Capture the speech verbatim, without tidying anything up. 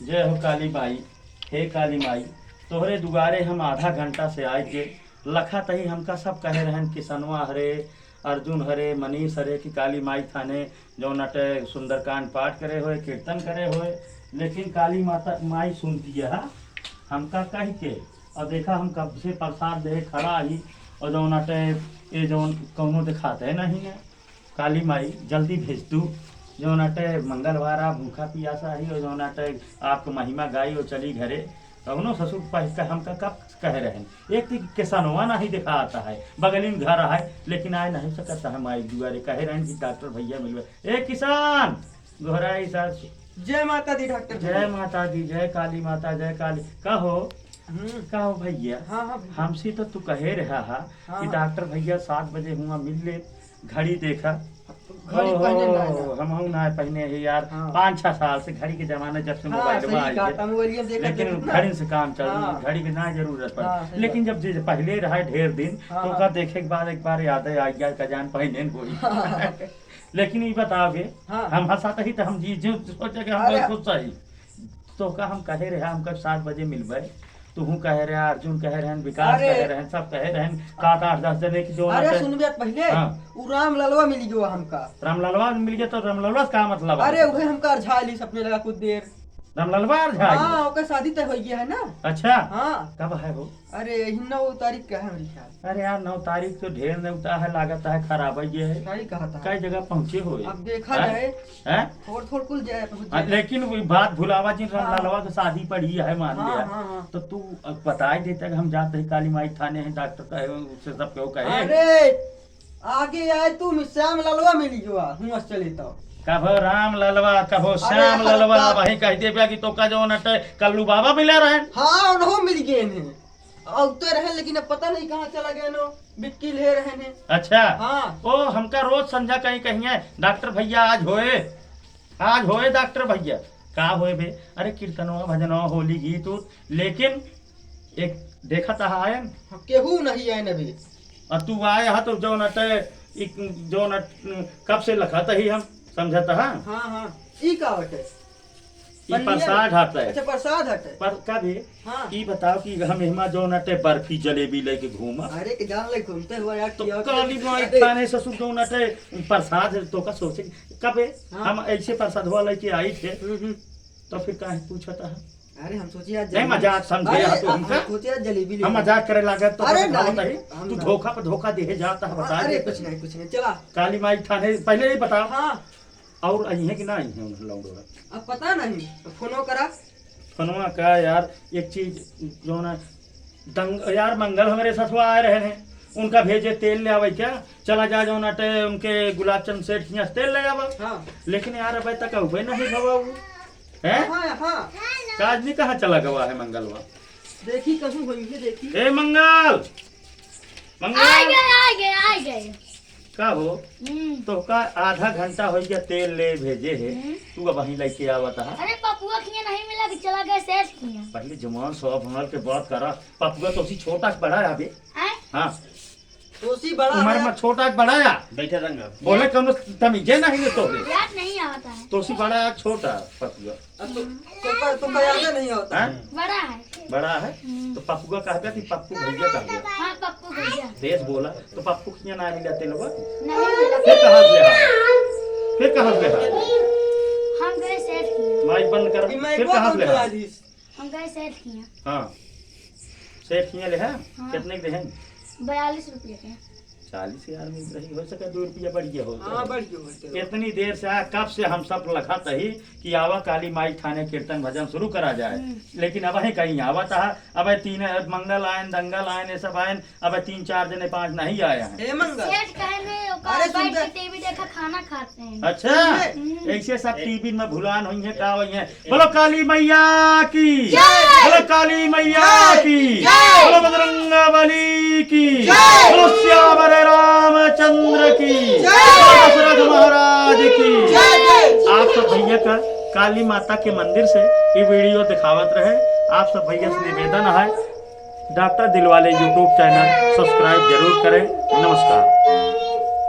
जय हो काली माई। हे काली माई, तोहरे दुआरे हम आधा घंटा से आए के लखा तही हमका सब कहे रहन, किसनवा हरे, अर्जुन हरे, मनीष हरे, कि काली माई थाने जौन अटे सुंदरकांड पाठ करे होए, कीर्तन करे होए, लेकिन काली माता, माई सुन दिया है हमका कह के। और देखा हम कब से प्रसाद दे खड़ा ही, और जौन अटे ये जौन कौनो दिखाते नहीं है। काली माई जल्दी भेज तू, जौन अटे मंगलवार आ, भूखा पियासा ही, और जौन अटे आपके महिमा गाई और चली घरे। कौनो ससुर पह-, कह-, हमका कब कहे रहन, एक तो किसनवा नहीं दिखाता है, बगली में घर है, लेकिन आए नहीं सकता है माई दुआरे। कहे रहन कि डॉक्टर भैया मिलवे। ए किसान, गोहराई सास। जय माता दी डॉक्टर जय भैया। माता दी, जय काली माता, जय काली। कहो, हम्म। कहो भैया, हाँ, हाँ भैया। हमसे तो तू कहे रहा हा हाँ, कि हाँ। डॉक्टर भैया सात बजे हुआ मिल ले, घड़ी देखा। घड़ी ओहो, पहने ना है। हमहू ना पहने है यार, हाँ। पाँच छह साल से घड़ी के जमाने जब से हाँ, मोबाइल सही में आई कहा है, था, मोबाइल में देखा लेकिन देखा ना। घड़ी से काम चल, हाँ। घड़ी के ना जरूरत पड़े। हाँ, सही लेकिन बात। जब जे पहले रहा ढेर दिन, हाँ, तो हाँ। ओका देखे के बाद एक बार याद आ गया का जान पहने न होई। हाँ। लेकिन ये बताओ बे, हाँ। हम हंसाते ही तो हम जी जो सोचे कि हम अरे। बहुत खुश ही। तो का हम कहे रहे, हम कब सात बजे मिलबे, तू हूँ कहे रहे, अर्जुन कहे रहन, विकास अरे। कहे रहन, सब कहे रहन, सात आठ दस जने की जो अरे ना सुन बे पहले, हाँ। उ राम ललवा मिल गयो हमका। राम ललवा मिल गया तो राम ललवा से का मतलब है? अरे उहे हमका अरझा ली सपने लगा कुछ देर। राम ललवा अरझा हाँ, गया? ओकर शादी तय हो गया है ना। अच्छा। हाँ। कब है वो? अरे यही नौ तारीख का है मेरे ख्याल। अरे यार, नौ तारीख तो ढेर नेवता है, लागत है खराब है ये है। सही कहा था। कई जगह पहुँचे हो? अब देखा हैं? जाए। हैं? थोड़ थोड़ कुल जाए पहुँच हाँ, जाए। लेकिन वो बात भुलावा जिन हाँ। रामलालवा के शादी पड़ी है, मान हाँ, लिया। हाँ, हाँ। तो तू अब बता ही देता कि हम जाते हैं काली माई थाने हैं, डॉक्टर कहे, उससे सब केहू कहे। अरे, आगे आए तू, मि-, श्याम ललवा मिली जो आ, हुआं से चले तो। कभो राम ललवा, कभो अरे, श्याम ललवा, हल्का। वही कह देबे कि तोका जो नटे कल्लू बाबा मिला रहे। हाँ, उन्हों मिल गए हैं। अउते रहे, लेकिन अब पता नहीं कहाँ चला गए नो, बिक्की ले रहे ने। अच्छा। हाँ। ओ, हमका रोज संझा कहीं कहिए, "डॉक्टर भैया आज होए, आज होए डॉक्टर भैया।" का होए बे? अरे कीर्तनवा, भजनवा, होली गीत उत, लेकिन एक देखा तहा आयन। हाँ, केहू नहीं आयन अभी। और तू आए हा तो जौन अटे, इक-, जौन अट-, कब से लखत ही हम, समझत हा? हाँ, हाँ। ई का बटे? ई पनिया। प्रसाद हटे। अच्छा, प्रसाद हटे। पर का बे? हाँ। ई बताओ कि हम एहमा जौन अटे बर्फी जलेबी लेके घूमा। अरे, के जान ले घूमते हुआ यार, तो किया काली माई अरे। थाने ससुर जौन अटे प्रसाद है, तो का सोचे, कबे हाँ। हम ऐसे प्रसाद हुआ लेके आई थे, हम्म, हम्म। तो फिर काहे पूछता है? अरे, हम सोचे यार नहीं, जलेबी। मजाक समझे अरे, यार तू हम हमका। सोचे यार जलेबी ले हम लो। मजाक करे लागत तो अरे, फिर नहीं, बताई, हम तू ना। धोखा पे धोखा दिए जाता है, हाँ, बता अरे, दे। कुछ नहीं, कुछ नहीं, चला। काली माई थाने पहले ही बताओ। हाँ। और आई है कि ना आई है उन लौंडो? अब पता नहीं, तो फोनो करा। फोनवा का यार, एक चीज जो ना, दंग-, यार मंगल हमरे सथवा आए रहे हैं, उनका भेजे तेल ले आवे क्या? चला जा जो ना टे उनके गुलाब चंद सेठ हियां से तेल ले आवा। हाँ। लेकिन यार अबे तक अबे नहीं भवा वो। हैं? हाँ, हाँ। काज नहीं कहाँ चला गवा है मंगलवा? देखी कहूँ होई है, देखी। ए मंगल! मंगल! आ गए, आ गए, आ गए। का हो? हम्म। तोहका आधा घंटा हो गया तेल ले भेजे है, हम्म। तू अब वहीं लेके आवत हा। अरे पपुआ खिया नहीं मिला कि चला गए सेठ खिया। पहले जवान सौ भंगल के बात करा, पपुआ तो उसी छोटा बड़ा है अभी। हैं? हाँ। तोसी बड़ा उम्र है। में छोटा बड़ा या? बैठे रंग। बोले कौनो तमीजे नहीं ले तोहरे। याद नहीं आता है। तोसी बड़ा या छोटा पपुआ? अब तो, तो पर, तो पर याद नहीं होता। हैं? बड़ा है। बड़ा है? हम्म। तो पपुआ कहबे कि पप्पू भैया कहबे? हाँ, पप्पू भैया। तेज बोला, तो पप्पू किया ना मिला तेलवा? नहीं मिला। फिर कहाँ से हा? फिर कहाँ से हा? हम गए सेठ किया। माइक बंद कर। अभी माइक फिर कहाँ बंद से हा? करा दीस। हम गए सेठ किया। हाँ। सेठ किया ले है? हाँ। कितने के देहें? बयालीस रुपये के। चालीस हजार में रही, हो सके दो रुपया बढ़ गया हो। हाँ, बढ़ गया हो तो। इतनी देर से आ, कब से हम सब लखत ही कि आवा काली माई थाने कीर्तन भजन शुरू करा जाए, हम्म। लेकिन अब ही कहीं आवत है। अब तीन मंगल आयन, दंगल आयन, ये सब आयन, अब तीन चार जने पांच नहीं आए हैं। हे मंगल। सेठ कहे में ओका अरे, बैठ सुनते के टीवी देखा, खाना खाते हैं। अच्छा, हम्म। ऐसे सब टीवी में भुलान हुई है, का हुई है? बोलो काली मैया की। जय। बोलो काली मैया जय। की। जय। बोलो बजरंग बली की। जय। बोलो सियावर रामचंद्र की। जय। बोलो दशरथ महाराज की। जय, जय। आप सब भैया का काली माता के मंदिर से ये वीडियो दिखावत रहे। आप सब भैया से निवेदन है, डॉक्टर दिलवाले YouTube चैनल subscribe जरूर करें। नमस्कार।